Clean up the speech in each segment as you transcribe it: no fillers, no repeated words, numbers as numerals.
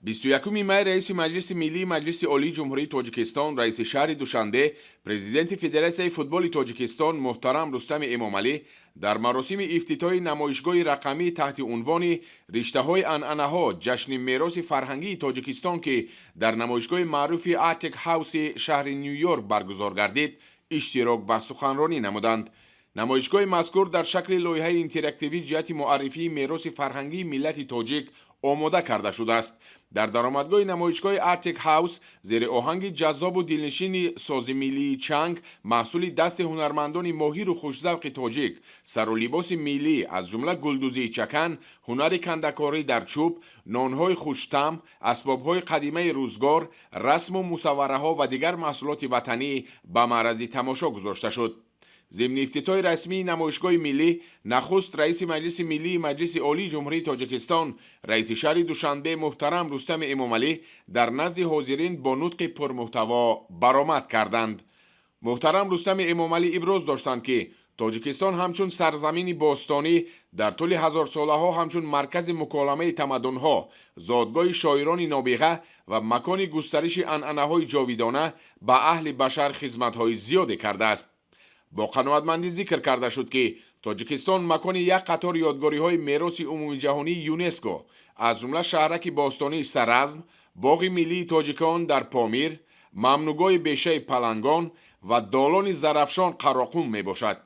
21 май раиси Маҷлиси Миллии Маҷлиси Олии Ҷумҳурии Тоҷикистон, раиси шаҳри Душанбе, президенти Федератсияи футболи Тоҷикистон муҳтарам Рустами Эмомалӣ дар маросими ифтитоҳи намоишгоҳи рақамӣ таҳти унвони «Риштаҳои анъанаҳо: ҷашни мероси фарҳангии Тоҷикистон», ки дар намоишгоҳи маъруфи Artec House шаҳри Ню Йорк баргузор гардид, иштирок ва суханронӣ намуданд. Намоишгоҳи мазкур дар шакли лоиҳаи интерактивӣ ҷиҳати муаррифии мероси фарҳангии миллати тоҷик омода карда шудааст. Дар даромадгоҳи намоишгоҳи Artec House зери оҳанги ҷаззобу дилнишини сози миллии чанг, маҳсули дасти ҳунармандони моҳиру хушзавқи тоҷик, сару либоси миллӣ, аз ҷумла гулдӯзии чакан, ҳунари кандакорӣ дар чӯб, нонҳои хуштаъм, асбобҳои қадимаи рӯзгор, расму мусаввараҳо ва дигар маҳсулоти ватанӣ ба маърази тамошо гузошта шуд. Зимни ифтитоҳи расмии намоишгоҳи миллӣ нахуст раиси Маҷлиси Миллии Маҷлиси Олии Ҷумҳурии Тоҷикистон, раиси шаҳри Душанбе муҳтарам Рустами Эмомалӣ дар назди ҳозирин бо нутқи пурмуҳтаво баромад карданд. Муҳтарам Рустами Эмомалӣ иброз доштанд, ки Тоҷикистон ҳамчун сарзамини бостонӣ дар тӯли ҳазорсолаҳо ҳамчун маркази муколамаи тамаддунҳо, зодгоҳи шоирони нобиға ва макони густариши анъанаҳои ҷовидона ба аҳли башар хизматҳои зиёде кардааст. Бо қаноатмандӣ зикр карда шуд, ки Тоҷикистон макони як қатор ёдгориҳои мероси умумиҷаҳонии ЮНЕСКО, аз ҷумла шаҳраки бостонии Саразм, боғи миллии тоҷикон дар Помир, мамнӯъгоҳи Бешаи Палангон ва долони Зарафшон Қароқум мебошад.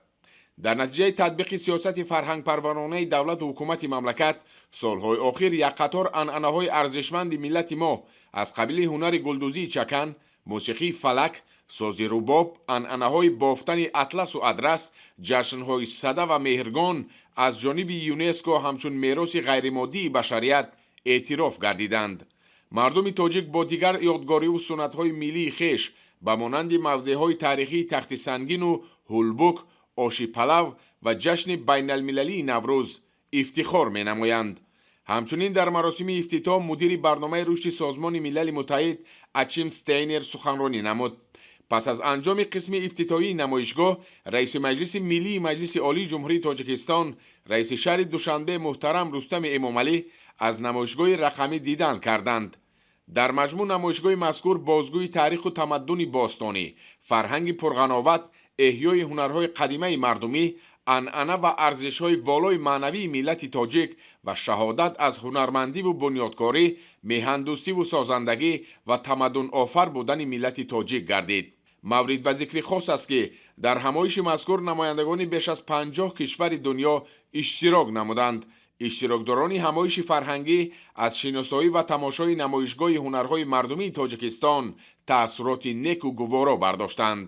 Дар натиҷаи татбиқи сиёсати фарҳангпарваронаи давлату ҳукумати мамлакат солҳои охир як қатор анъанаҳои арзишманди миллати мо аз қабили ҳунари гулдӯзии чакан, мусиқии фалак, сози рубоб, анъанаҳои бофтани атласу адрас, ҷашнҳои Сада ва Меҳргон аз ҷониби ЮНЕСКО ҳамчун мероси ғайримоддии башарият эътироф гардиданд. Мардуми тоҷик бо дигар ёдгориву суннатҳои миллии хеш, ба монанди мавзеъҳои таърихии Тахти Сангину Ҳулбук, оши палав ва ҷашни байналмилалии Наврӯз ифтихор менамоянд. Ҳамчунин дар маросими ифтитоҳ мудири барномаи рушди Созмони Милали Муттаҳид Ачим Стейнер суханронӣ намуд. Пас аз анҷоми қисми ифтитоҳии намоишгоҳ раиси Маҷлиси Миллии Маҷлиси Олии Ҷумҳурии Тоҷикистон, раиси шаҳри Душанбе муҳтарам Рустами Эмомалӣ аз намоишгоҳи рақамӣ дидан карданд. Дар маҷмӯъ намоишгоҳи мазкур бозгӯи таъриху тамаддуни бостонӣ, фарҳанги пурғановат, эҳёи ҳунарҳои қадимаи мардумӣ, анъана ва арзишҳои волои маънавии миллати тоҷик ва шаҳодат аз ҳунармандиву бунёдкорӣ, меҳандӯстиву созандагӣ ва тамаддунофар будани миллати тоҷик гардид. Маврид ба зикри хос аст, ки дар ҳамоиши мазкур намояндагони беш аз 50 кишвари дунё иштирок намуданд. Иштирокдорони ҳамоиши фарҳангӣ аз шиносоӣ ва тамошои намоишгоҳи ҳунарҳои мардумии Тоҷикистон таассуроти неку гуворо бардоштанд.